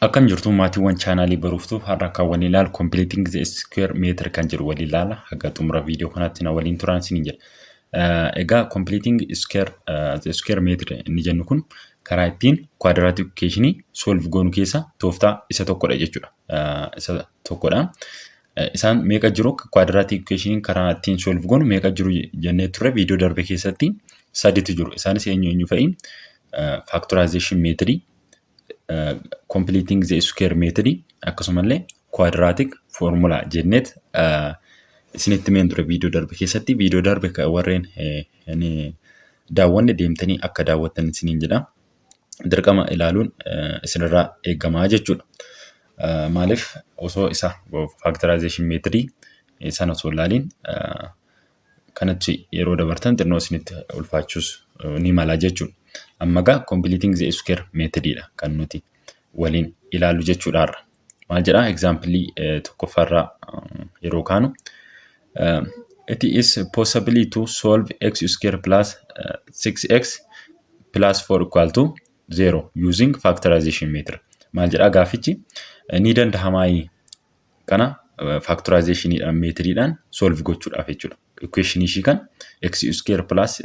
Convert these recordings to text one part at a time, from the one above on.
Akkam jirtu maatiiwwan chaanaalii baruuftuuf? Har'a kan waliin ilaalu completing the square method kan jedhu waliin ilaala. Haga xumura viidiyoo kanaatti na waliin turaan isiniin jedha. Egaa completing the square method inni jennu kun karaa ittiin quadratic equation solve goonu keessa tooftaa isa tokkodha jechuudha. Isa tokkodha. Isaan meeqa jiru? Quadratic equation karaa ittiin solve goonu meeqa jiru jennee turre viidiyoo darbe keessatti? Sadiitu jiru. Isaanis eenyu eenyu fa'i? Factorization method, completing the square method, akkasumallee quadratic formula jenneet isinitti himeen ture viidiyoo darbe keessatti. Viidiyoo darbe warreen daawwanne deemtanii akka daawwattan isiniin jedha. Dirqama ilaaluun isinirraa eegamaa jechuudha. Maaliif osoo isa factorization method sana osoo ilaaliin kanatti yeroo dabartan xinnoo isinitti ulfaachuus ni mala jechuudha. Amma egaa completing the square methodidha kan nuti waliin ilaallu jechuudha har'a. Maal jedhaa example tokkoffaarraa yeroo kaanu? It is possible to solve x square plus 6x plus 4 equal to 0 using factorization method. Maal jedhaa gaafichi? Ni danda'amaa kana factorization methodidhaan solve gochuudhaaf jechuudha. Equation ishii kan x square plus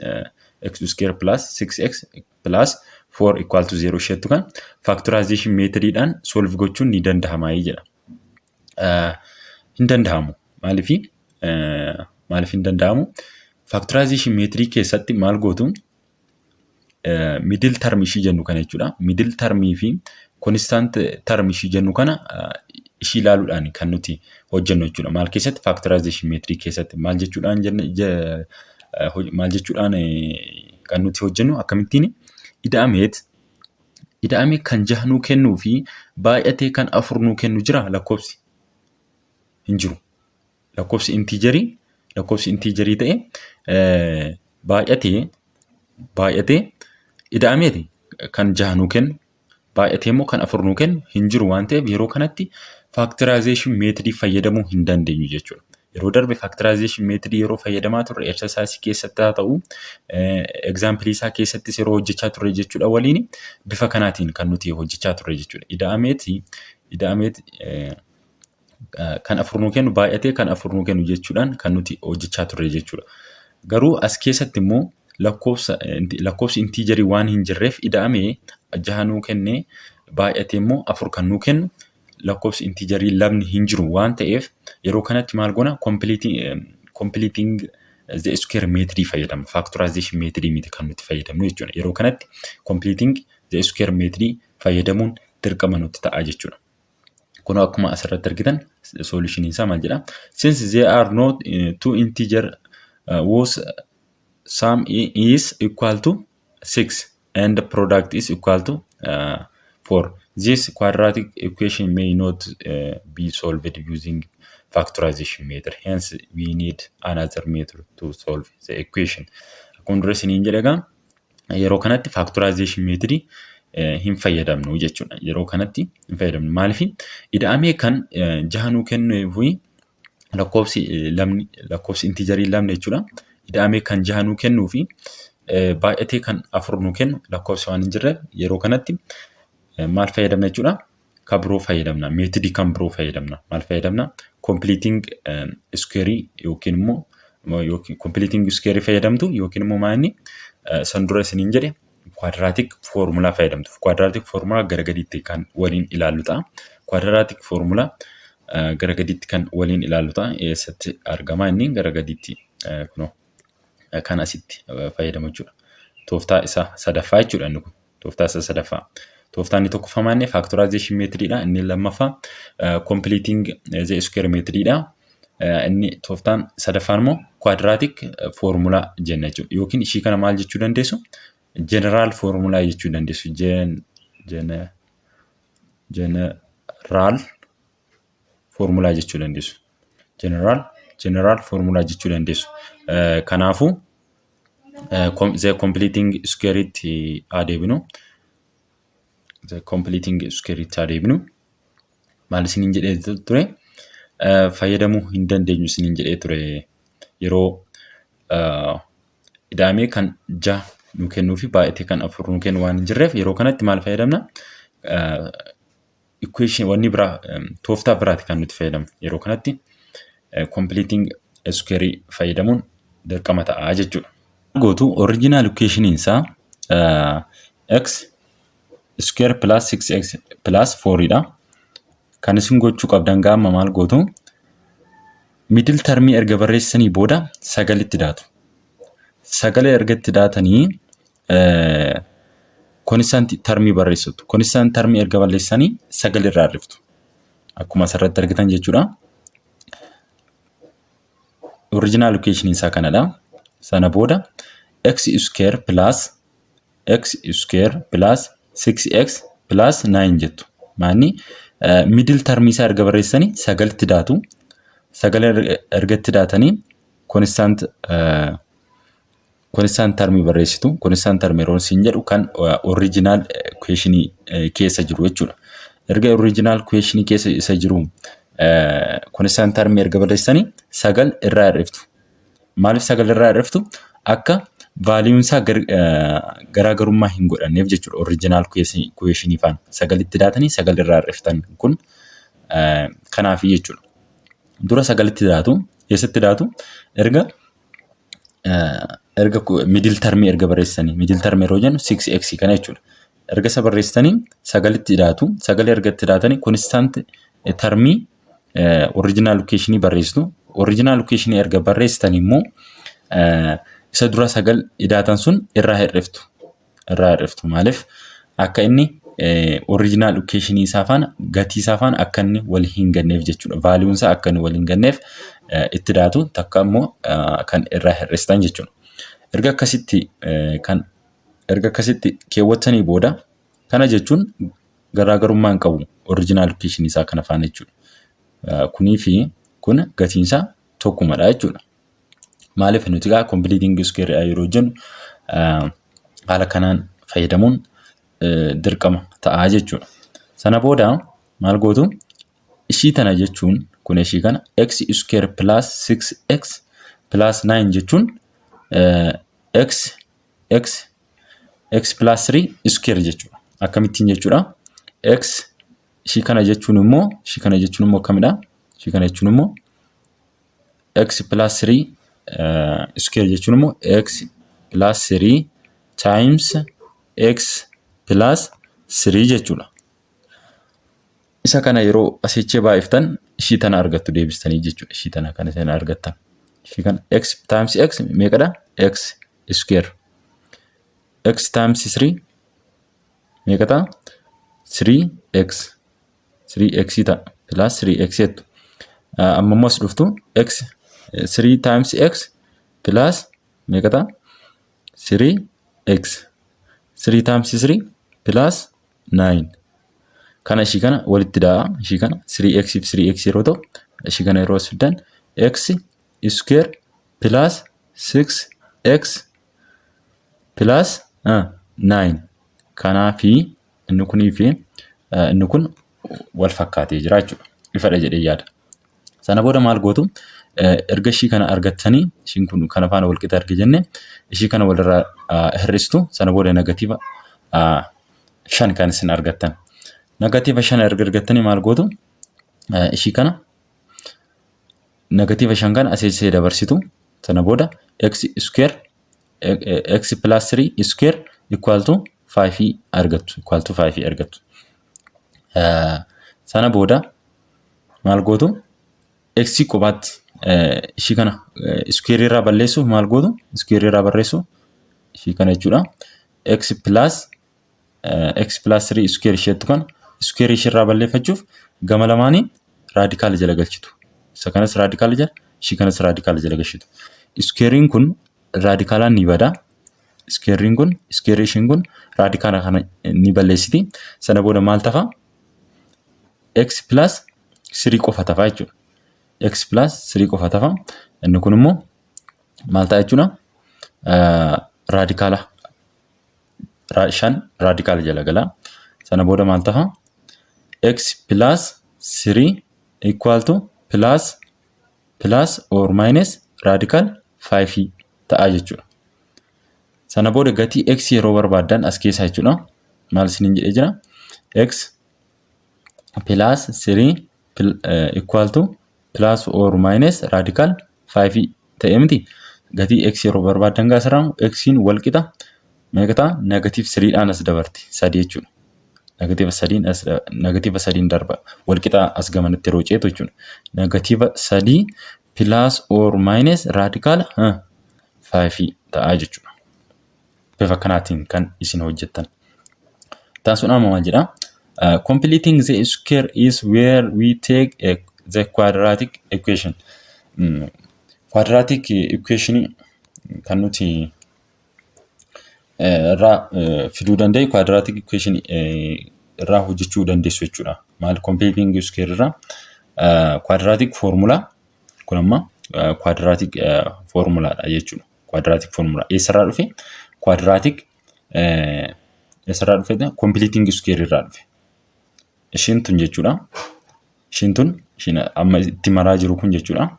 6x plus 4 equal to 0 isheettu kan factorization methodidhaan solve gochuun ni danda'amaa jedha. Hin danda'amu. Maaliif maaliif hin danda'amu? Factorization method keessatti maal gootu? Middle term ishii jennu kana jechuudha. Middle termii fi constant term ishii jennu kana ishii ilaaluudhaan kan nuti hojjennu jechuudha. Maal keessatti? Factorization method keessatti maal jechuudhaan kan nuti hojjennu? Akkamittiin ida'ameet ida'amee kan jaha nuu kennuu fi baay'atee kan afur nuu kennu jira lakkoofsi? Hin jiru. Lakkoofsi integer ta'e baay'atee ida'ameeti kan jaha nuu kennu, baay'atee immoo kan afur nuu kennu hin jiru waan ta'eef, yeroo kanatti factorization method fayyadamuu hin dandeenyu jechuudha. Yeroo darbe factorization method yeroo fayyadamaa turre, exercise keessatti haa ta'u, example isaa keessattis yeroo hojjechaa turre jechuudha, waliin bifa kanaatiin kan nuti hojjechaa turre jechuudha. Ida'ameeti kan afur nuu kennu, baay'atee kan afur nuu kennu jechuudhaan kan nuti hojjechaa turre jechuudha. Garuu as keessatti immoo lakkoofsi integer waan hin jirreef, ida'amee jaha nuu kennee baay'atee immoo afur kan nuu kennu lakkoofsi integer lamni hin jiru waan ta'eef, yeroo kanatti maal goona? Completing the square method fayyadamna. Factorization method miti kan nuti fayyadamnu jechuudha. Yeroo kanatti completing the square method fayyadamuun dirqama nutti ta'a jechuudha. Kun akkuma asirratti argitan solution isaa maal jedha? Since there are not two integer whose sum is equal to 6 and the product is equal to 4, this quadratic equation may not be solved using factorization method. Hence, we need another method to solve the equation. Akkuma dura isiniin jedhe egaa, yeroo kanatti factorization method hin fayyadamnu jechuudha. Yeroo kanatti hin fayyadamnu. Maaliif? Ida'amee kan jaha nuu kennuu fi lakkoofsi lamni, lakkoofsi integer lamni jechuudha. Ida'amee kan jaha nuu kennuu fi baay'atee kan afur nuu kennu lakkoofsi waan hin jirreef, yeroo kanatti maal fayyadamna jechuudha? Kan biroo fayyadamna. Method kan biroo fayyadamna. Maal fayyadamna? Completing square yookiin immoo completing square fayyadamtu yookiin immoo maal, san dura isiniin jedhe, quadratic formula fayyadamtu. Quadratic formula gara gadiitti kan waliin ilaallu ta'a. Quadratic formula gara gadiitti kan waliin ilaallu ta'a. Eessatti argama inni? Gara gadiitti kunoo kan asitti fayyadamu jechuudha. Tooftaa isa sadaffaa jechuudha inni kun. Tooftaa isa sadaffaa. Tooftaan inni tokkoffaa maanne? Factorization methodidha. Inni lammaffaa completing the square methodidha. Inni tooftaan sadaffaan immoo quadratic formula jenna jechuudha. Yookiin ishii kana maal jechuu dandeessu? General formula jechuu dandeessu. General formula jechuu dandeessu. General formula jechuu dandeessu. Kanaafuu the completing square itti adeemnu. The completing square itti adeemnu. Maal isiniin jedhee ture? Fayyadamuu hin dandeenyu isiniin jedhee ture, yeroo ida'amee kan jaha nu kennuu fi baay'atee kan afur nu kennu waan hin jirreef, yeroo kanatti maal fayyadamna? Equation wanni biraa, tooftaa biraati kan nuti fayyadamnu. Yeroo kanatti completing square fayyadamuun dirqama ta'a jechuudha. Gootu original equation isaa x square plus 6x plus 4 dha. Kan isin gochuu qabdan gaama maal gootu? Middle termii erga barreessanii booda sagalitti daatu. Sagalee erga itti daatanii constant termii barreessitu. Constant termii erga barreessanii sagal irraa hir'iftu. Akkuma asirratti argitan jechuudha. Original equation isaa kanadha. Sana booda x square plus x square plus 6x plus 9 jettu. Maanni middle termii isaa erga barreessanii sagalitti daatu. Sagal erga itti daatanii constant termii barreessitu. Constant termii yeroo isin jedhu kan original equationii keessa jiru jechuudha. Erga original equationii keessa isa jiru constant termii erga barreessanii sagal irraa hir'iftu. Maaliif sagal irraa hir'iftu? Akka valueun isaa garaagarummaa hin godhanneef jechuudha. Original equationii faana sagalitti daatanii sagal irraa hir'iftan kun kanaafi jechuudha. Dura sagalitti daatu. Eessatti daatu? Erga middle termii erga barreessanii, middle termii yeroo jennu 6x kana jechuudha. Erga isa barreessanii sagalitti daatu. Sagalee erga itti daatanii constant termii original equationii barreessitu. Original equationii erga barreessitanii immoo isa dura sagal idaatan sun irraa hir'iftu. Irraa hir'iftu. Maaliif? Akka inni original equationii isaa faana, gatii isaa faana akka inni wal hin ganneef jechuudha. Valueun isaa akka inni wal hin ganneef itti daatu, takka immoo kan irraa hir'istan jechuudha. Erga akkasitti keewwatanii booda, kana jechuun garaagarummaa hin qabu original equationii isaa kana faana jechuudha. Kunii fi kun gatiin isaa tokkumadha jechuudha. Maaliif? Nuti egaa completing square yeroo jennu haala kanaan fayyadamuun dirqama ta'a jechuudha. Sana booda maal gootu? Ishii tana jechuun kun ishii kana x square plus 6x plus 9 jechuun x x x plus 3 square jechuudha. Akkamittiin jechuudha? X ishii kana jechuun immoo akkamidha? Ishii kana jechuun immoo x plus 3 square jechuun immoo x plus 3 times x plus 3 jechuudha. Isa kana yeroo asichee baay'iftan ishii tana argattu deebistanii jechuudha. Ishii tana kana isin argattan. Ishii kana x times x meeqadha? X square. X times 3 meeqa ta'a? 3x. 3x ta'a. Plus 3x jettu. Amma immoo as dhuftu, x 3 times x plus meeqa ta'a? 3x. 3 times 3 plus 9. Kana ishii kana walitti da'a. Ishii kana 3x fi 3x yeroo ta'u, ishii kana yeroo as fiddan x square plus 6x plus 9. Kanaa fi inni kunii fi inni kun wal fakkaatee jira jechuudha. Ifadha jedhee yaada. Sana booda maal gootu? Erga ishii kana argattanii, ishiin kun kana faana wal qixa erga jenne, ishii kana walirraa hir'istu. Sana booda negative 5 kan isin argattan. Negative 5 erga argattanii maal gootu? Ishii kana negative 5 kana asii dabarsitu. Sana booda x square x plus 3 square equal to 5 argattu, equal to 5 argattu. Sana booda maal gootu? X kophaatti ishii kana square irraa balleessuuf maal gootu? Square irraa barreessu ishii kana jechuudha. X plus 3 square isheettu kana square ishii irraa balleeffachuuf gama lamaanii radical jala galchitu. Isa kanas radical jala, ishii kanas radical jala galchitu. Squarein kun radicalaan ni bada. Squarein kun, square ishiin kun radicala kana ni balleessiti. Sana booda maal tafa? X plus 3 qofa tafa jechuudha. X plus 3 qofa tafa. Inni kun immoo maal ta'a jechuudha? Radicala 5 radicala jala gala. Sana booda maal tafa? X plus 3 equal to plus or minus radical 5 ta'a jechuudha. Sana booda gatii x yeroo barbaaddan as keessaa jechuudha. Maal isiniin jedhee jira? X plus 3 equal to plus or minus radical 5 ta'e miti. Gatii x yeroo barbaaddan gaa asirraa x'n wal qixa meeqa ta'a? Negative 3 dhaan as dabarti, sadii jechuudha. Negative sadiin as negative sadiin darba, wal qixa as gamanatti yeroo ceetu jechuudha. Negative sadii plus or minus radical 5 ta'a jechuudha. Bifa kanaatiin kan isin hojjettan. Taasisuun amma maal jedhaa? Completing the square is where we take the quadratic equation. Quadratic equation kan nuti irraa fiduu dandeenyu, quadratic equation irraa hojjechuu dandeessu jechuudha. Maal? Completing square irraa quadratic formula. Kun amma quadratic formulaadha jechuudha. Quadratic formula eessarraa dhufe? Quadratic eessarraa dhufe? Completing square irraa dhufe. Ishiin tun jechuudha. Ishiin tun, ishiin amma itti maraa jiru kun jechuudha.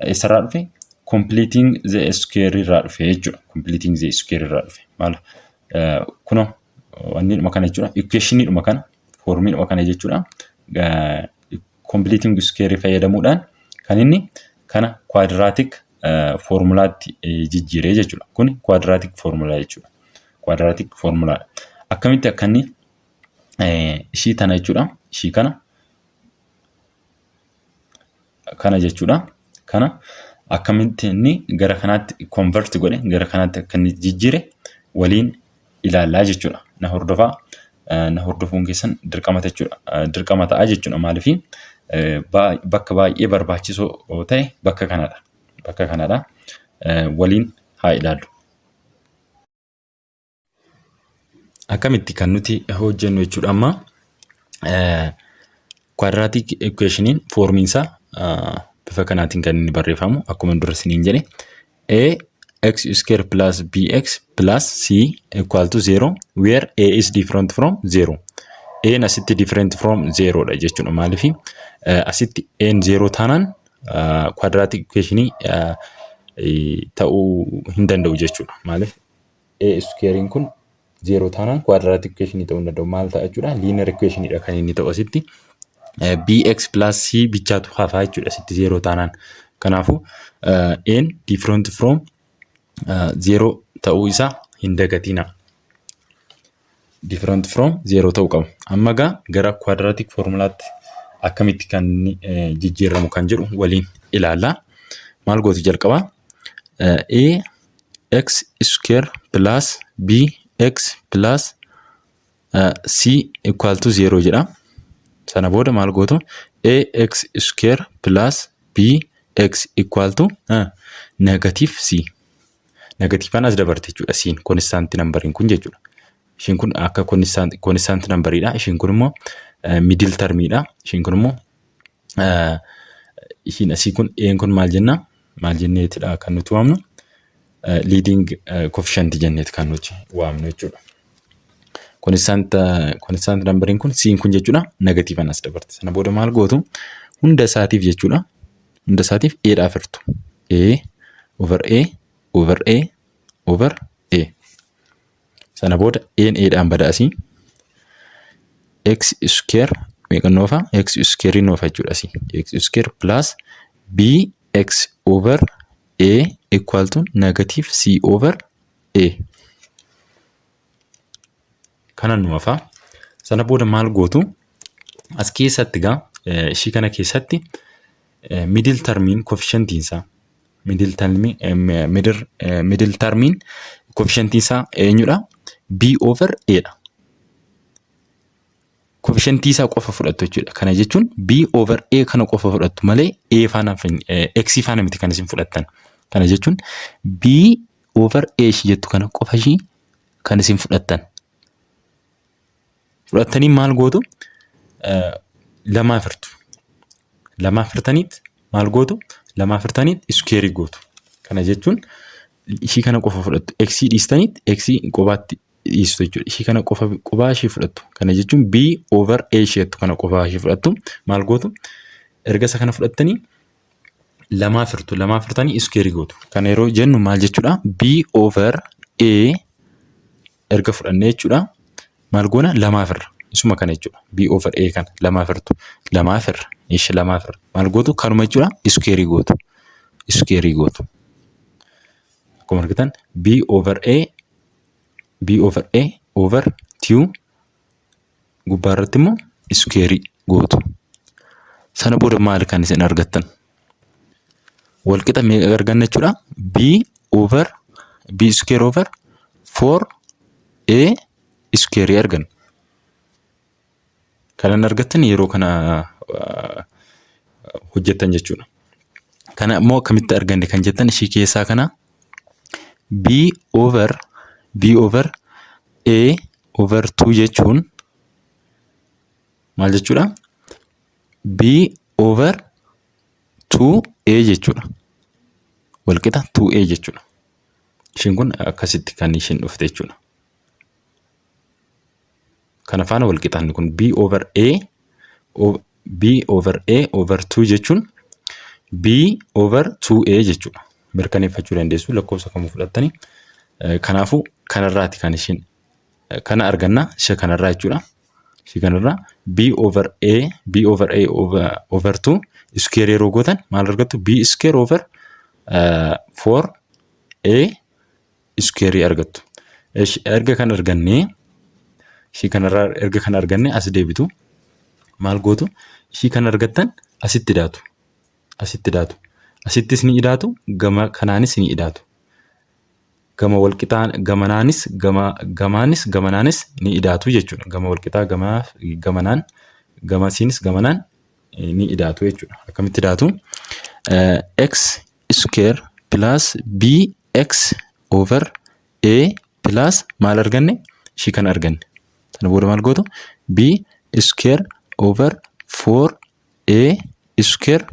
Eessarraa dhufe? Completing the square irraa dhufe jechuudha. Completing the square irraa dhufe. Maal kunoo wanni dhuma kana jechuudha. Equationii dhuma kana, formii dhuma kana jechuudha. Completing square fayyadamuudhaan kan inni kana quadratic formulaatti jijjiiree jechuudha. Kun quadratic formula jechuudha. Quadratic formulaadha. Akkamitti akka inni ishii tana jechuudha. Ishii kana jechuudha. Kana akkamitti inni gara kanaatti convert godhe, gara kanaatti akka inni jijjiire waliin ilaallaa jechuudha. Na hordofaa. Na hordofuun keessan dirqama jechuudha. Dirqama ta'a jechuudha. Maaliif? Bakka baay'ee barbaachisoo ta'e bakka kanadha. Bakka kanadha. Waliin haa ilaallu. Akkamitti kan nuti hojjennu jechuudha amma quadratic equationiin formiin isaa bifa kanaatiin kan inni barreeffamu, akkuma dura isiniin jedhe, a x square plus bx plus c equal to 0, where a is different from 0. A asitti different from 0 dha jechuudha. Maaliif? Asitti a 0 taanaan quadratic equationii ta'uu hin danda'u jechuudha. Maaliif? A squarein kun 0 taanaan quadratic equationii ta'uu hin danda'u. Maal ta'a jechuudha? Linear equationidha kan inni ta'u asitti. Bx plus c bichaatu hafaa jechuudha asitti 0 taanaan. Kanaafuu a different from 0 ta'uu isaa hin dagatina. Different from 0 ta'uu qaba. Amma gaa gara quadratic formulaatti akkamitti kan inni jijjiiramu kan jedhu waliin ilaalla. Maal gootu jalqabaa? A x square plus b x plus c equal to 0 jedha. Sana booda maal gootu? A x square plus b x equal to negative c. Negatiivaan as dabarte jechuudha c'n, constant numberiin kun jechuudha. Ishiin kun akka constant numberiidha. Ishiin kun immoo middle termiidha. Ishiin kun immoo, ishiin asii kun, een kun maal jenna? Maal jenneetidha kan nuti waamnu? Leading coefficient jenneeti kan nuti waamnu jechuudha. Constant numberiin kun, c'n kun jechuudha, negatiivaan as dabarte. Sana booda maal gootu? Hunda isaatiif jechuudha. Hunda isaatiif a dhaaf hirtu. A over A over A over A. Sana booda a'n a dhaan bada asii. X square meeqa noofa? X square noofa jechuudha asii. X square plus b x over A equal to negative c over A. Kana nu hafaa. Sana booda maal gootu? As keessatti gaa, ishii kana keessatti middle termiin coefficientiin isaa, middle termiin coefficientiin isaa eenyudha? B over A dha. Coefficientii isaa qofa fudhattu jechuudha. Kana jechuun B over A kana qofa fudhattu malee A faana, X faana miti kan isin fudhattan. Kana jechuun B over A ishii jettu kana qofa ishii kan isin fudhattan. Fudhattanii maal gootu? Lamaaf hirtu. Lamaaf hirtaniit maal gootu? Lamaaf hirtaniit square gootu. Kana jechuun ishii kana qofa fudhattu. X dhiistaniit X qobaatti dhiistu jechuudha. Ishii kana qofa qobaa ishii fudhattu. Kana jechuun B over A ishee jettu kana qofaa ishii fudhattu. Maal gootu? Erga isa kana fudhattanii lamaaf hirtu. Lamaaf hirtanii square gootu. Kana yeroo jennu maal jechuudha? B over A erga fudhannee jechuudha. Maal goona? Lamaaf hirra. Isuma kana jechuudha. B over A kana lamaaf hirtu. Lamaaf hirra. Ishi lamaaf hirra. Maal gootu? Kanuma jechuudha. Square gootu. Square gootu. Akkuma argitan B over A, B over A over 2 gubbaa irratti immoo square gootu. Sana booda maal kan isin argattan? Walqixa meeqa arganna jechuudha? B over B square over 4 A square arganna. Kanan argattan yeroo kana hojjettan jechuudha. Kana immoo akkamitti arganne kan jettan, ishii keessaa kana B over B over A over 2 jechuun maal jechuudha? B over 2A jechuudha. Walqixa 2A jechuudha. Ishiin kun akkasitti kan ishiin dhufte jechuudha. Kana faana walqixa inni kun B over A, B over A over 2 jechuun B over 2A jechuudha. Mirkaneeffachuu dandeessu lakkoofsa kamuu fudhattanii. Kanaafuu kanarraati kan ishiin kana arganna, ishee kanarraa jechuudha. Ishee kanarraa B over A, B over A over 2 square yeroo gootan maal argattu? B square over 4 A square argattu. Erga kan argannee, ishii kanarraa erga kan arganne, as deebitu. Maal gootu? Ishii kan argattan asitti idaatu. Asitti idaatu. Asittis ni idaatu, gama kanaanis ni idaatu. Gama walqixaa gamanaanis, gama gamaanis gamanaanis ni idaatu jechuudha. Gama walqixaa gamaa gamanaan, gamasiinis gamanaan ni idaatu jechuudha. Akkamitti idaatu? X square plus bx over a plus maal arganne? Ishii kana arganne. Sana booda maal gootu? B square over 4a square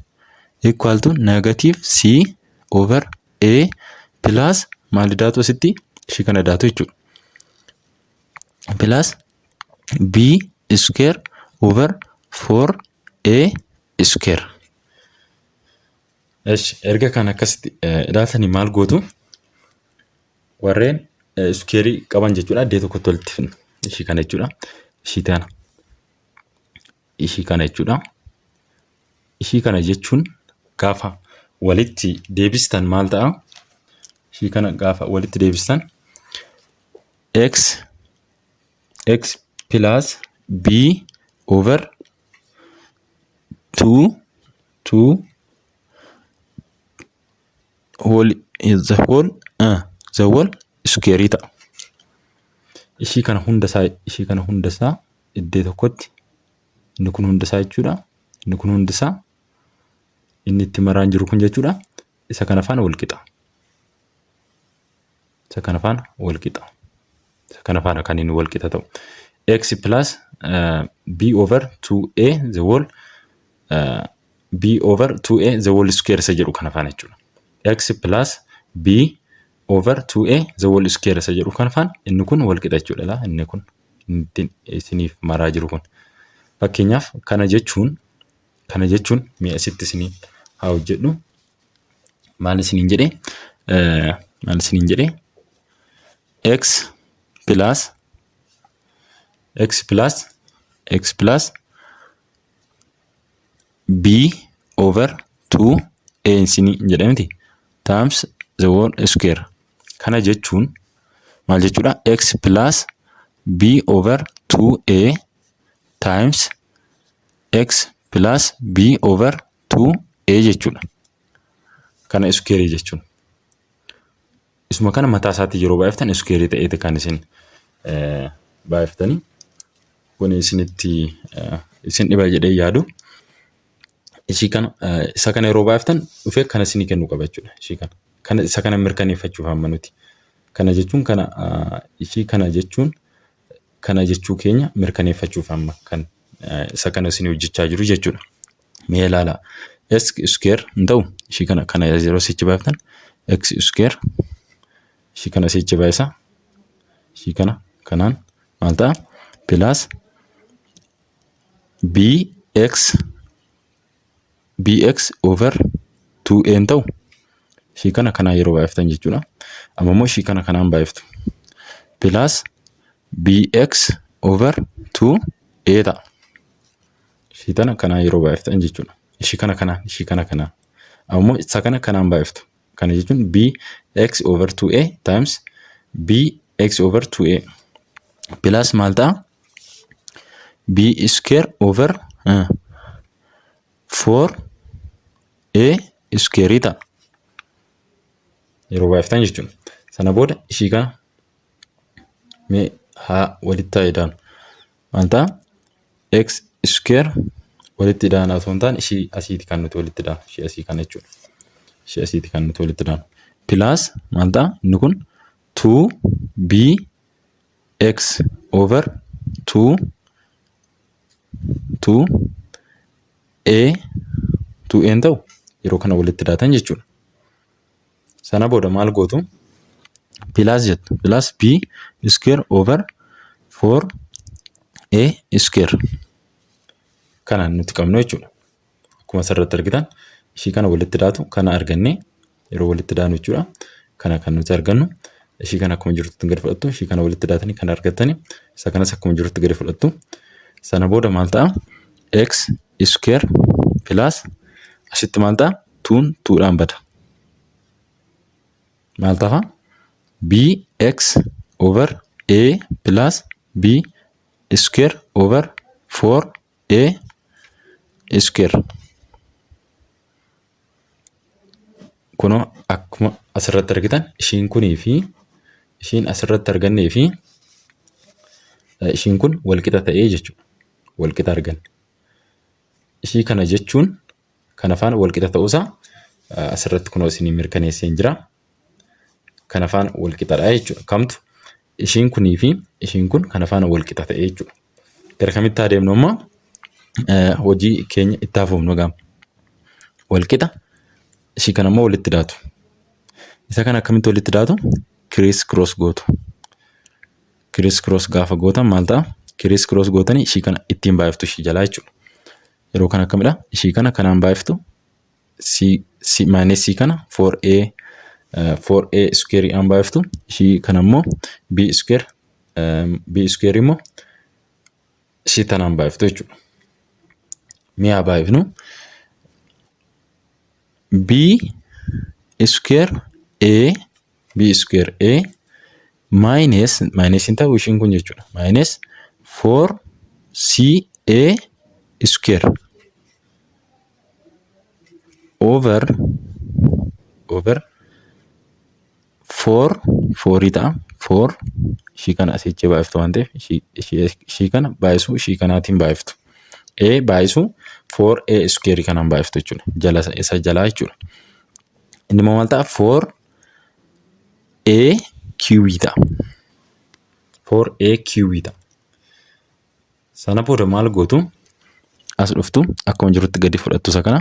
equal to negative c over a plus maal idaatu asitti? Ishii kana idaatu jechuudha. Plus b square over 4a square. Esh, erga kan akkasitti idaatanii maal gootu? Warreen square qaban jechuudha iddoo tokkotti walitti fidna. Ishii kana jechuudha. Ishii kana. Ishii kana jechuudha. Ishii kana jechuun gaafa walitti deebistan maal ta'a? Ishii kana gaafa walitti deebistan x x plus b over 2 2 whole the whole square ta'a. Ishii kana hundasaa, ishii kana hundasaa iddoo tokkotti, inni kun hundasaa jechuudha. Inni kun hundisaa, inni itti maraan jiru kun jechuudha. Isa kana faana wal qixa. Isa kana faana wal qixa. Isa kana faana kan inni wal qixa ta'u. X plus b over 2a the whole b over 2a the whole square isa jedhu kana faana jechuudha. X plus b over 2a the whole square isa jedhu kana faana inni kun wal qixa jechuudha. Inni kun isiniif maraa jiru kun. Fakkeenyaaf kana jechuun mi'a asitti isinii haa hojjedhu. Maal isiniin jedhee? Maal isiniin jedhee? X plus x plus x plus b over 2 a isinii jedhe miti, times the whole square. Kana jechuun maal jechuudha? X plus b over 2a times x plus b over 2a jechuudha. Kana square jechuun. Isuma kana mataa isaatti yeroo baay'iftan square ta'eeti kan isin baay'iftanii. Kun isinitti isin dhiba jedhee yaadu. Ishii kana, isa kana yeroo baay'iftan dhufee kana isinii kennuu qaba jechuudha. Ishii kana. Kana, isa kana mirkaneeffachuuf amma nuti. Kana jechuun kana, ishii kana jechuun kana jechuu keenya mirkaneeffachuuf amma kan isa kana isinii hojjechaa jiru jechuudha. Mee ilaalaa. X square hin ta'u, ishii kana, kana yeroo sichi baay'iftan x square, ishii kana sichi baay'isa. Ishii kana kanaan maal ta'a? Plus bx bx over 2a hin ta'u, ishii kana kanaan yeroo baay'iftan jechuudha. Amma immoo ishii kana kanaan baay'iftu. Plus bx over 2 A ta'a. Ishii tana kanaan yeroo baay'iftan jechuudha. Ishii kana kanaan, ishii kana kanaan. Ammoo isa kana kanaan baay'iftu. Kana jechuun b x over 2a times b x over 2a plus maal ta'a? B square over 4a square ta'a. Yeroo baay'iftan jechuudha. Sana booda ishii kana mee haa walitti haa idaanu. Maal ta'a? X square walitti idaana osoo hin taane, ishii asiiti kan nuti walitti idaanu. Ishii asii kana jechuudha. Ishii asiiti kan nuti walitti idaanu. Plus maal ta'a? Inni kun 2b x over 2 2 a 2 a ta'u yeroo kana walitti idaatan jechuudha. Sana booda maal gootu? Plus jettu. Plus b square over 4 a square. Kana nuti qabnu jechuudha. Akkuma asirratti argitan, ishii kana walitti daatu kana arganne yeroo walitti daanu jechuudha. Kana kan nuti argannu, ishii kana akkuma jirtutti gadi fudhattu, ishii kana walitti daatanii kana argattani, isa kanas akkuma jirutti gadi fudhattu. Sana booda maal ta'a? X square plus asitti maal ta'a? Twon twodhaan bada. Maal ta'a? Bx over a plus b square over 4a square. Kunoo akkuma asirratti argitan, ishiin kunii fi ishiin asirratti argannee fi ishiin kun walqixa ta'ee jechuudha. Walqixa arganne. Ishii kana jechuun kana faana walqixa ta'uusaa asirratti kunoo isinii mirkaneessee jira. Kana faana walqixadha jechuudha. Kamtu? Ishiin kunii fi ishiin kun kana faana walqixa ta'ee jechuudha. Gara kamitti adeemnu ammoo? Hojii keenya itti hafuufnu gaama. Walqixa ishii kana immoo walitti daatu. Isa kana akkamitti walitti daatu? Criss cross gootu. Criss cross gaafa gootan maal ta'a? Criss cross gootanii ishii kana ittiin baay'iftu, ishii jalaa jechuudha. Yeroo kana akkamidha? Ishii kana kanaan baay'iftu, C C minus C kana 4A 4A square aan baay'iftu, ishii kana immoo B square B square immoo ishii tanaan baay'iftu jechuudha. Mi'a baay'ifnu, B square A B square A minus, minus hin ta'u ishiin kun jechuudha. Minus 4 C A square over 4 4 ta'a. 4 ishii kana asitti baay'iftu waan ta'eef, ishii kana baay'isuu ishii kanaatiin baay'iftu. A baay'isuu 4A square kanaan baay'iftu jechuudha. Jala isa jalaa jechuudha. Inni immoo maal ta'a? 4 A cube ta'a. 4 A cube ta'a. Sana booda maal gootu? As dhuftu, akkuma jirutti gadi fudhattu isa kana,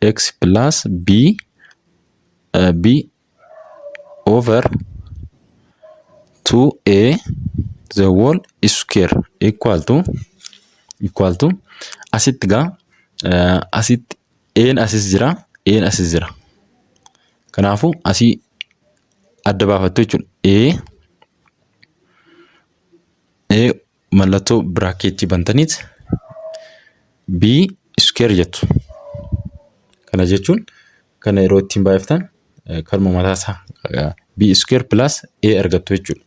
x plus b b over 2a the whole square equal to asitti gaa asitti a'n asis jira, a'n asis jira. Kanaafuu asii adda baafattu jechuudha. A mallattoo bracketii bantaniit b square jettu. Kana jechuun kana yeroo ittiin baay'iftan kanuma mataa isaa b square plus a argattu jechuudha.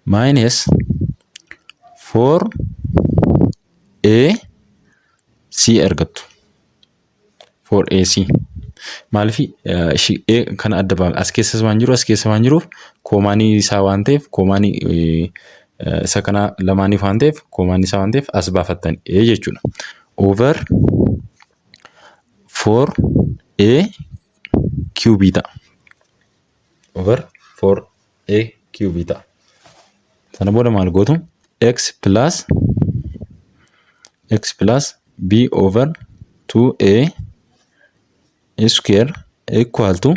Minus 4 a c argattu. 4 ac. Maaliif? A kana adda baafna, as keessas waan jiru, as keessa waan jiruuf, commonii isaa waan ta'eef, commonii isa kana lamaaniif waan ta'eef, commonii isaa waan ta'eef as baafattan a jechuudha. Over 4 a cube ta'a. Over 4 a cube ta'a. Sana booda maal gootu? X plus b over 2a square equal to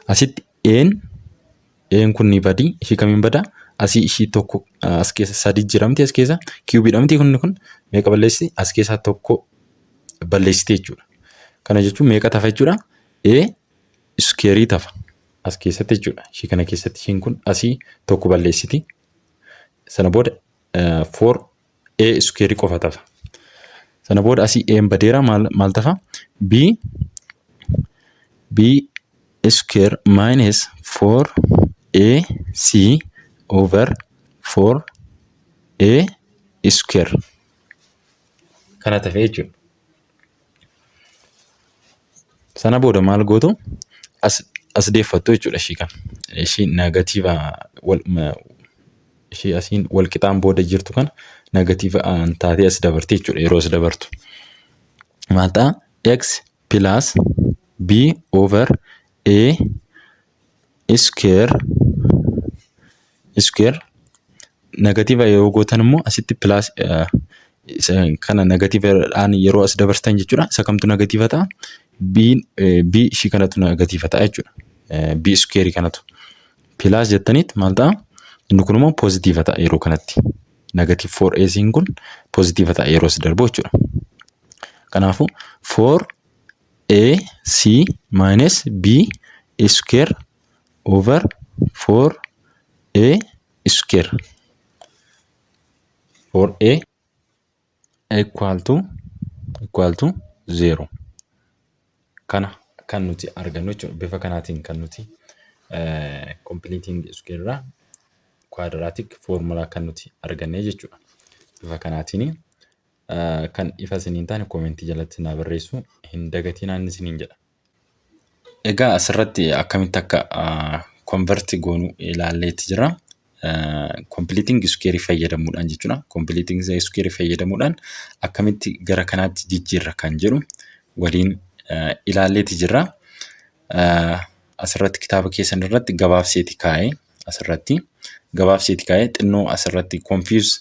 asitti a'n kun ni badii, ishii kamiin badaa? Asii ishii tokko as keessa sadi jiramti, as keessa cubeiidha miti? Kun meeqa balleessiti? As keessaa tokko balleessiti jechuudha. Kana jechuun meeqa tafa jechuudha? A square tafa as keessatti jechuudha. Ishii kana keessatti ishiin kun asii tokko balleessiti. Sana booda 4 A square qofa tafa. Sana booda asii A'n badeera, maal tafa? B square minus 4AC over 4A square. Kana tafe jechuudha. Sana booda maal gootu? As deeffattu jechuudha ishii kana. Ishii negative ishii asiin wal qixaan booda jirtu kana negative taatee as dabarti jechuudha yeroo as dabartu. Maal ta'a? X plus B over A square. Negative yeroo gootan immoo asitti plus kana negativedhaan yeroo as dabartan jechuudha. Isa kamtu negative ta'a? B ishii kanatu negative ta'a jechuudha. B square kanatu. Plus jettaniit maal ta'a? Inni kun immoo positive ta'a yeroo kanatti. Negative 4AC kun positive ta'a yeroo as darbu jechuudha. Kanaafuu 4AC minus B square over 4A square. 4A equal to 0. Kana kan nuti argannu jechuudha. Bifa kanaatiin kan nuti completing square irraa quadratic formula kan nuti arganne jechuudha. Bifa kanaatiin kan ifa isiniin taane comment jalatti naa barreessuu hin dagatinaan isiniin jedha. Egaa asirratti akkamitti akka convert goonu ilaalleetti jira. Completing square fayyadamuudhaan jechuudha. Completing square fayyadamuudhaan akkamitti gara kanaatti jijjiirra kan jedhu waliin ilaalleeti jirra. Asirratti kitaaba keessan irratti gabaabseeti kaa'ee, asirratti gabaabseeti kaa'ee, xinnoo asirratti confuse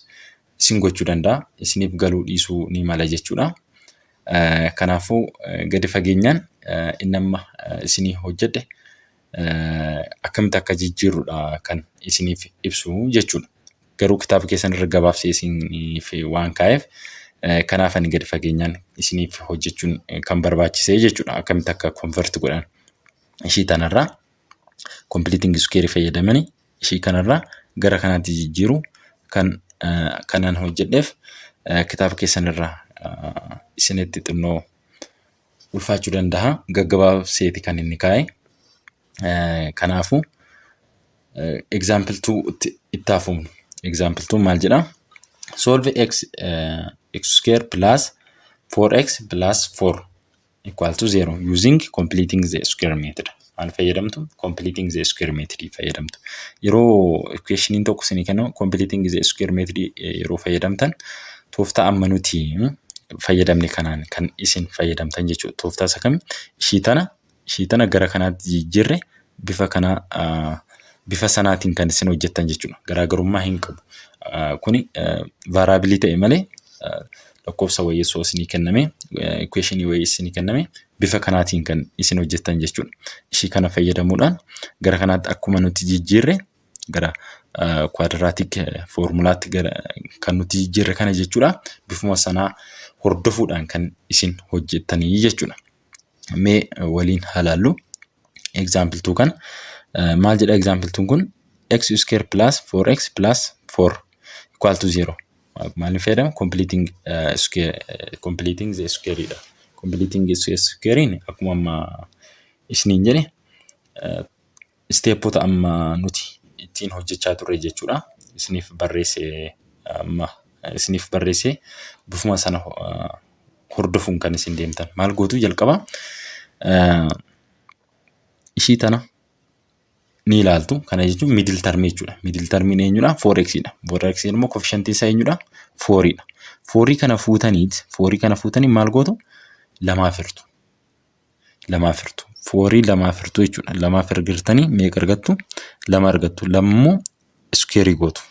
isin gochuu danda'a. Isiniif galuu dhiisuu ni mala jechuudha. Kanaafuu gadi fageenyaan inni amma isinii hojjedhe akkamitti akka jijjiirrudha kan isiniif ibsu jechuudha. Garuu kitaaba keessan irra gabaabsee isiniif waan kaa'eef, kanaaf ani gadi fageenyaan isiniif hojjechuun kan barbaachisee jechuudha. Akkamitti akka convert godhan ishii tanarraa completing square fayyadamanii ishii kanarraa gara kanaatti jijjiiru kan kanan hojjedheef, kitaaba keessan irraa isinitti xinnoo ulfaachuu danda'a. Gaggabaabseeti kan inni kaa'e. Kanaafuu example 2 itti hafuun. Example 2 maal jedhaa? Solve x square plus 4x plus 4 equal to 0 using completing the square method. Maal fayyadamtu? Completing the square method fayyadamtu. Yeroo equationiin tokko isinii kennamu completing the square method yeroo fayyadamtan, tooftaa amma nuti fayyadamne kanaan kan isin fayyadamtan jechuudha. Tooftaa isa kami? Ishii tana gara kanaatti jijjiirre, bifa kanaa bifa sanaatiin kan isin hojjettan jechuudha. Garaagarummaa hin qabu. Kuni variable ta'e malee lakkoofsa wayii osoo isinii kenname, equationii wayii isinii kenname, bifa kanaatiin kan isin hojjettan jechuudha. Ishii kana fayyadamuudhaan gara kanaatti akkuma nuti jijjiirre, gara quadratic formulaatti gara kan nuti jijjiirre kana jechuudha. Bifuma sanaa hordofuudhaan kan isin hojjettanii jechuudha. Mee waliin haa ilaallu. Example 2 kana maal jedha? Example 2 kun x square plus 4x plus 4 equal to 0. Maaliin fayyadama? Completing square, completing the square dha. Completing square akkuma amma isiniin jedhe stepota amma nuti ittiin hojjechaa turre jechuudha. Isiniif barreesse, amma isiniif barreesse, bifuma sana hordofuun kan isin deemtan. Maal gootu? Jalqaba ishii tana ni ilaaltu. Kana jechuun middle termii jechuudha. Middle termiin eenyudha? 4x dha. 4x immoo coefficientiin isaa eenyudha? 4 dha. 4 kana fuutaniit, 4 kana fuutanii maal gootu? Lamaaf hirtu. Lamaaf hirtu. 4 lamaaf hirtu jechuudha. Lamaaf hirtanii meeqa argattu? Lama argattu. Lama immoo square gootu.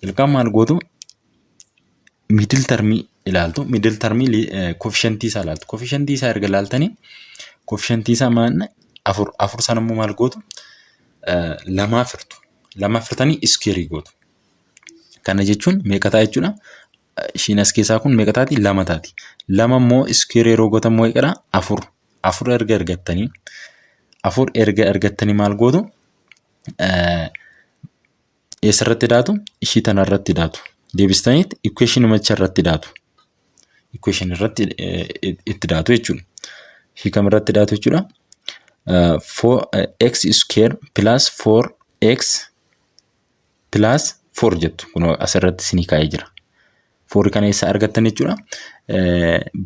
Jalqaba maal gootu? Middle termii ilaaltu. Middle termii coefficientii isaa ilaaltu. Coefficientii isaa erga ilaaltanii, coefficientii isaa maal? Afur. Afur sana immoo maal gootu? Lamaaf hirtu. Lamaaf hirtanii square gootu. Kana jechuun meeqa ta'a jechuudha? Ishiin as keessaa kun meeqa taati? Lama taati. Lama immoo square yeroo gootan meeqadha? Afur. Afur erga argattanii maal gootu? Eessarratti daatu? Ishii tanarratti daatu. Deebistaniit equationumacha irratti daatu. Equation irratti itti daatu jechuudha. Ishii kam irratti daatu jechuudha? X square plus 4x plus 4 jettu kun asirratti isinii kaa'ee jira. Four kana eessaa argattan jechuudha?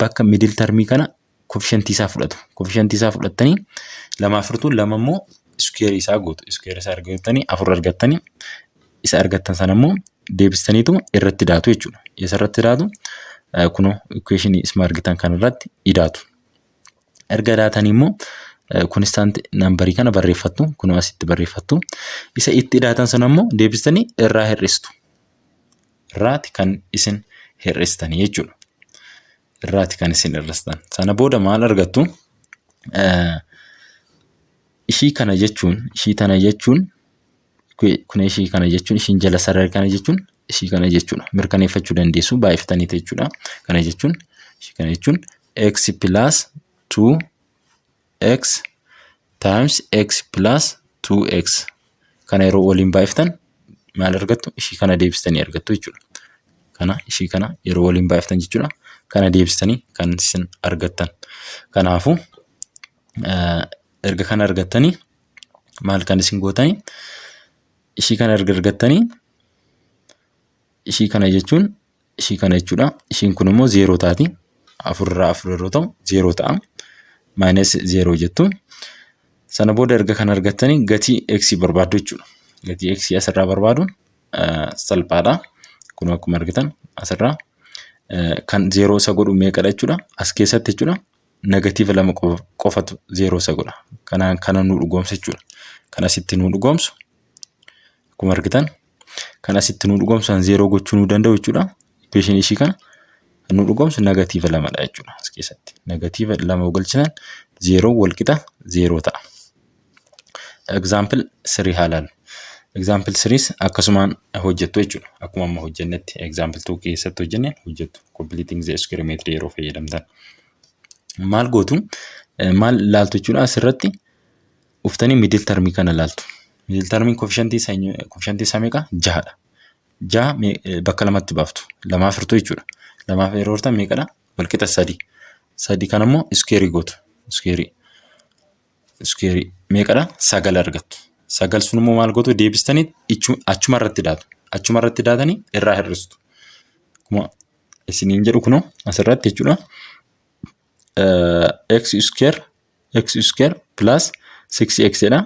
Bakka middle termii kana coefficientii isaa fudhatu. Coefficientii isaa fudhattanii lamaaf hirtuu lama immoo squareii isaa gootu. Squareii isaa argattanii afur argattanii, isa argattan sana immoo deebistaniitu irratti daatu jechuudha. Isa irratti daatu, kunoo equationii isuma argitan kanarratti idaatu. Erga daatanii immoo constant numberii kana barreeffattu, kunoo asitti barreeffattu. Isa itti idaatan sana immoo deebistanii irraa hir'istu. Irraati kan isin hir'istanii jechuudha. Irraati kan isin hir'istan. Sana booda maal argattu? Ishii kana jechuun, ishii tana jechuun, kun ishii kana jechuun, ishiin jala sarara kana jechuun ishii kana jechuudha. Mirkaneeffachuu dandeessu baay'iftaniiti jechuudha. Kana jechuun, ishii kana jechuun x plus 2x times x plus 2x kana yeroo waliin baay'iftan maal argattu? Ishii kana deebistanii argattu jechuudha. Kana, ishii kana yeroo waliin baay'iftan jechuudha. Kana deebistanii kan isin argattan. Kanaafuu erga kana argattanii maal kan isin gootanii? Ishii kana erga argattanii, ishii kana jechuun ishii kana jechuudha. Ishiin kun immoo zeeroo taati. Afurraa afur yeroo ta'u zeeroo ta'a. Minus zeeroo jettu. Sana booda erga kana argattanii gatii x barbaaddu jechuudha. Gatii x asirraa barbaaduun salphaadha. Kun akkuma argitan asirraa kan zeeroo isa godhu meeqadha jechuudha? As keessatti jechuudha. Negative lama qofatu zeeroo isa godha. Kanaan kana nu dhugoomsa jechuudha. Kan asitti nu dhugoomsu, akkuma argitan, kan asitti nu dhugoomsu zeeroo gochuu nu danda'u jechuudha. Equation ishii kana kan nu dhugoomsu negative lamadha jechuudha as keessatti. Negative lama galchinan zeeroo wal qixa zeeroo ta'a. Example 3 haa ilaallu. Example 3 akkasumaan hojjettu jechuudha. Akkuma amma hojjennetti, example 2 keessatti hojjenne hojjettu. Completing the square method yeroo fayyadamtan. Maal gootu? Maal laaltu jechuudha? Asirratti uftanii middle termii kana laaltu. Middle termiin coefficientii isaa meeqa? Jahadha. Jaha bakka lamatti baaftu. Lamaaf hirtuu jechuudha. Lamaaf yeroo hirtan meeqadha? Walqixa sadi. Sadi kana immoo squareii gootu. Squareii. Squareii meeqadha? Sagal argattu. Sagal sun immoo maal gootu? Deebistanii achuma irratti daatu. Achuma irratti daatanii irraa hir'istu. Akkuma isiniin jedhu kunoo asirratti jechuudha. X square, x square plus 6x jedha.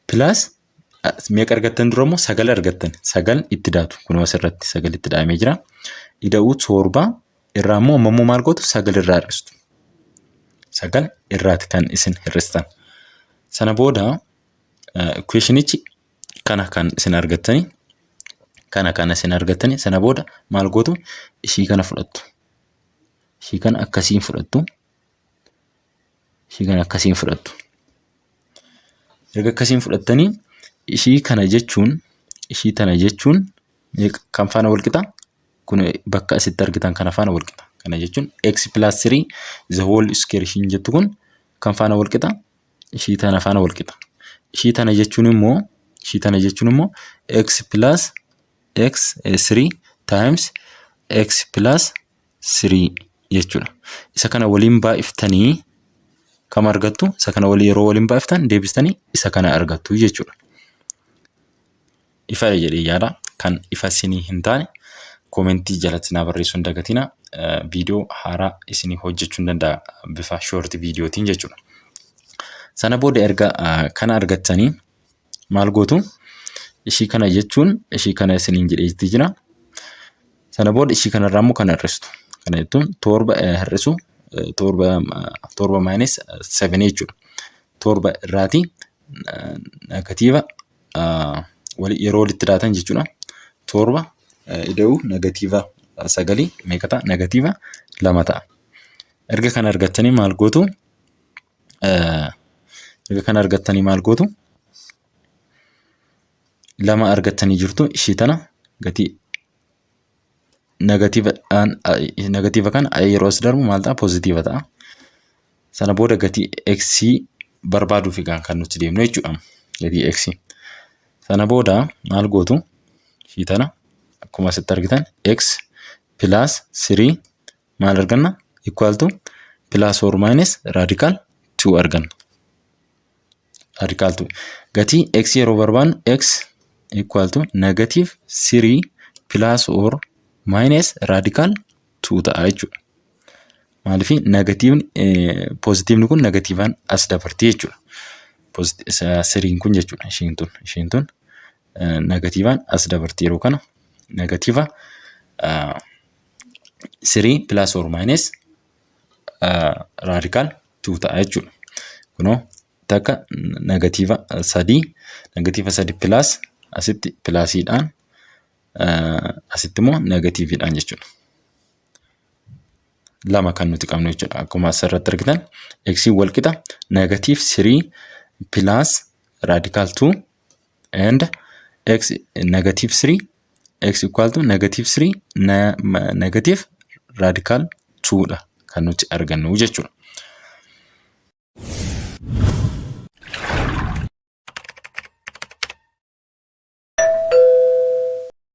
Plus meeqa argattan dura immoo? Sagal argattan. Sagal itti daatu. Kunoo asirratti sagal itti daamee jira. Ida'uu torba irraa immoo amma immoo maal gootu? Sagal irraa hir'istu. Sagal irraati kan isin hir'istan. Sana booda equationichi kana kan isin argattanii, kana kan isin argattanii, sana booda maal gootu? Ishii kana fudhattu. Ishii kana akkasiin fudhattu. Ishii kana akkasiin fudhattu. Erga akkasiin fudhattanii, ishii kana jechuun, ishii tana jechuun kan faana wal qixa? Kun bakka asitti argitan kana faana wal qixa. Kana jechuun x plus 3 the whole square ishiin jettu kun kan faana wal qixa? Ishii tana faana wal qixa. Ishii tana jechuun immoo, ishii tana jechuun immoo x plus x 3 times x plus 3 jechuudha. Isa kana waliin baay'iftanii kam argattu? Isa kana walii yeroo waliin baay'iftan deebistanii isa kana argattu jechuudha. Ifa jedhee yaada. Kan ifa isinii hin taane commentii jalatti naa barreessuu hin dagatinaa. Viidiyoo haaraa isinii hojjechuu hin danda'a bifa short viidiyootiin jechuudha. Sana booda erga kana argattanii maal gootu? Ishii kana jechuun ishii kana isiniin jedheetti jira. Sana booda ishii kanarraa immoo kana hir'istu. Kana jechuun torba hir'isu torba, torba minus seven jechuudha. Torba irraatii negative yeroo walitti daatan jechuudha. Torba ida'uu negative sagalii meeqa ta'a? Negative lama ta'a. Erga kana argattanii maal gootu? Erga kana argattanii maal gootu? Lama argattanii jirtu. Ishii tana gatii negative kana yeroo as darbu maal ta'a? Positive ta'a. Sana booda gatii x barbaaduuf egaa kan nuti deemnu jechuudha. Gatii x. Sana booda maal gootu? Ishii tana Akkuma asitti argitan, x plus 3 maal arganna? Equal to plus or minus radical 2 arganna. Radical 2. Gatii x yeroo barbaannu, x equal to negative 3 plus or minus radical 2 ta'a jechuudha. Maaliif? Negatiivni, poozitiivni kun negatiivaan as dabarti jechuudha. Threen kun jechuudha, isheen tun negatiivaan as dabarti. Yeroo kana negative 3 plus or minus radical 2 ta'a jechuudha. Kunoo takka negative sadii, negative sadi plus, asitti plusiidhaan, asitti immoo negatiiviidhaan jechuudha. Lama kan nuti qabnu jechuudha. Akkuma asirratti argitan, x wal qixa negative 3 plus radical 2 and x negative 3, x equal to negative 3 negative radical 2 dha kan nuti argannu jechuudha.